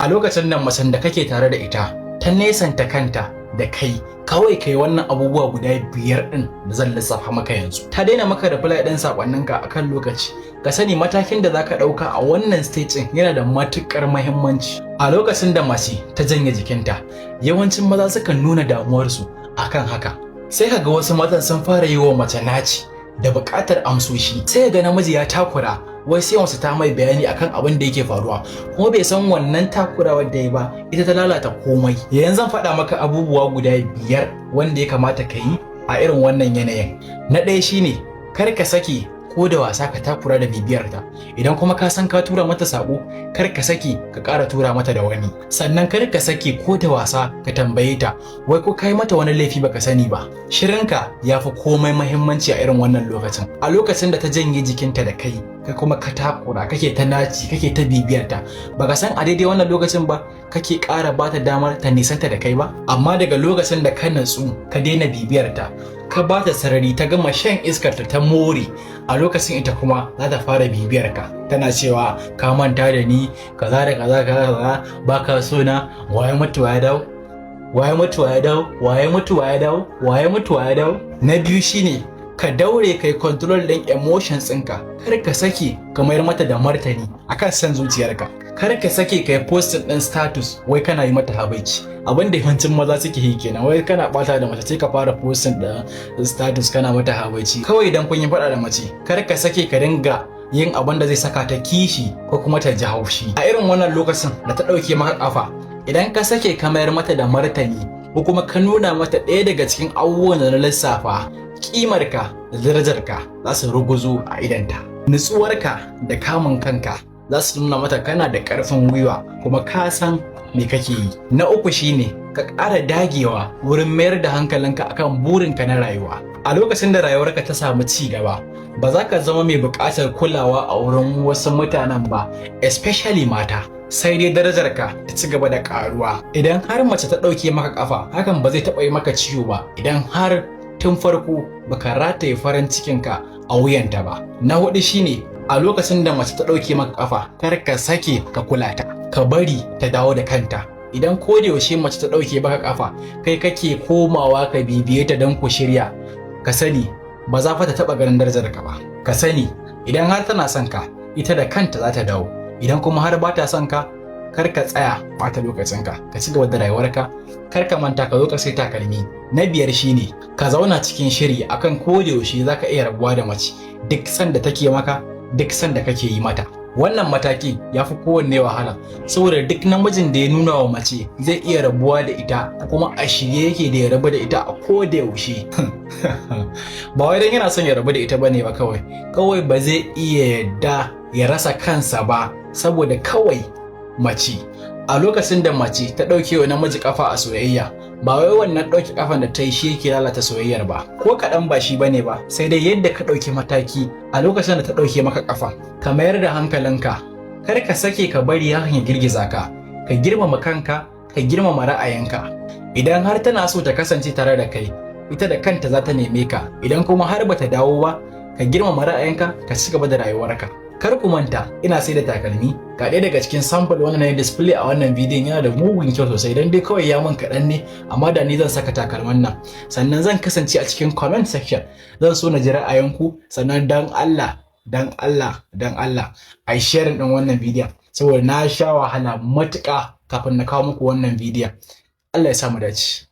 A lokacin nan macen da kake tare da ita ta nesanta kanta da kai, kawai kai wannan abubuwa guda biyar din da zan lissafa maka yanzu. Ta daina maka reply ɗin sakonninka akan lokaci. Ka sani, matakin da zaka ɗauka a wannan stage ɗin yana da matukar muhimmanci. A lokacin da mace ta janye jikinta, yawancin maza sukan nuna damuwarsu akan haka. Sai ka ga wasu mazan sun fara yi wa mace naci da buƙatar amsoshi. Sai ga namiji ya takura, wai sai wasu ta mai bayani akan abin da yake faruwa, kuma bai san wannan takurawar da ya ba ita ta lalata komai. Yanzu zan faɗa maka abubuwa guda biyar wanda ya kamata ka yi a irin wannan yanayin. Na ɗaya shine, kar ka sake ko da wasa ka takura da bibiyarta. Idan kuma ka san ka tura mata sako, kar ka sake ka ƙara tura mata da wani. Sannan kar ka sake ko da wasa ka tambaye ta wai ko kai mata wani laifi baka sani ba. Shirinka ya fi komai muhimmanci a irin wannan lokacin. A lokacin da ta janye jikinta da kai, kai kuma ka takura, kake ta naci, kake ta bibiyarta, baka san a daidai wannan lokacin ba kake ƙara bata damar ta nisanta da kai ba. Amma daga lokacin da ka natsu, ka daina bibiyarta, ka ba ta sarari, ta gama shan iskar ta more, a lokacin ita kuma za ta fara bibiyar ka, tana cewa ka manta da ni, kaza da kaza kaza kaza, baka so na, waye mutu ya dawo, waye mutu ya dawo, waye mutu ya dawo, waye mutu ya dawo. Na biyu shine, ka daure kai control din emotions ɗinka. Kar ka sake ka mayar mata da martani akan san zuciyarka. Kar ka sake kai posting din status wai kana yi mata habaici. Abin da yawancin maza suke yi kenan, wai kana bata da mace, sai ka fara posting da status kana mata habaici kawai idan kun yi faɗa da mace. Kar ka sake ka dinga yin abin da zai saka ta kishi ko kuma ta ji haushi. A irin wannan lokacin da ta ɗauke maka kafa, idan ka sake ka mayar mata da martani ko kuma ka nuna mata ɗaya daga cikin abubuwan da na lissafa, kimarka da darajarka za su ruguzo a idanta. Nutsuwarka da kamun kanka za su nuna mata kana da ƙarfin gwiwa kuma ka san me kake yi. Na uku shine, ka ƙara dagewa wurin mayar da hankalinka akan burinka na rayuwa. A lokacin da rayuwarka ta samu ci gaba, ba za ka zama mai buƙatar kulawa a wurin wasu mutanen ba, especially mata. Sai dai darajarka ta ci gaba da ƙaruwa. Idan har mace ta ɗauke maka ƙafa, hakan ba zai taɓa yi maka ciwo ba idan har tun farko baka rataye farin cikinka a wuyanta ba. Na hudu shine, a lokacin da mace ta ɗauke maka ƙafa, kar ka sake ka kula ta, ka bari ta dawo da kanta. Idan ko da yaushe mace ta ɗauke maka ƙafa, kai kake komawa ka bibiye ta don ku shirya, ka sani ba za fa ta taɓa ganin darajar ka ba. Ka sani, idan har tana son ka, ita da kanta za ta dawo. Idan kuma har ba ta son ka, kar ka tsaya ɓata lokacinka, ka ci gaba da rayuwarka. Kar ka manta ka zo ka sai takalmi. Na biyar shine, ka zauna cikin shiri akan ko da yaushe zaka iya rabuwa da mace, duk sanda take maka, duk sanda kake yi mata. Wannan mataki ya fi kowanne wahala, saboda duk namijin da ya nuna wa mace zai iya rabuwa da ita, kuma a shirye yake da ya rabu da ita a ko da yaushe, ba wai dan yana son ya rabu da ita bane ba, kawai kawai ba zai iya yadda ya rasa kansa ba saboda kawai mace. A lokacin da mace ta ɗauke wa namiji kafa a soyayya, ba wai wannan ɗauke kafan da ta yi shi yake lalata soyayyar ba ko kaɗan, ba shi bane ba, sai dai yadda ka ɗauki mataki a lokacin da ta ɗauke maka kafa. Ka mayar da hankalinka, kar ka sake ka bari hakan ya girgiza ka. Ka girmama kanka, ka girmama ra'ayinka. Idan har tana so ta kasance tare da kai, ita da kanta za ta neme ka. Idan kuma har bata dawo ba, ka girmama ra'ayinka, ka ci gaba da rayuwarka. Kar ku manta, ina sai da takalmi. Ga ɗaya daga cikin sample wannan na display a wannan bidiyon, yana da mugun kyau sosai, dan dai kawai ya mun kaɗan ne, amma da ni zan saka takalman nan. Sannan zan kasance a cikin comment section, zan so na ji ra'ayinku. Sannan dan Allah, dan Allah, dan Allah, a yi sharing ɗin wannan bidiyon, saboda na sha wahala matuƙa kafin na kawo muku wannan bidiyon. Allah ya sa mu dace.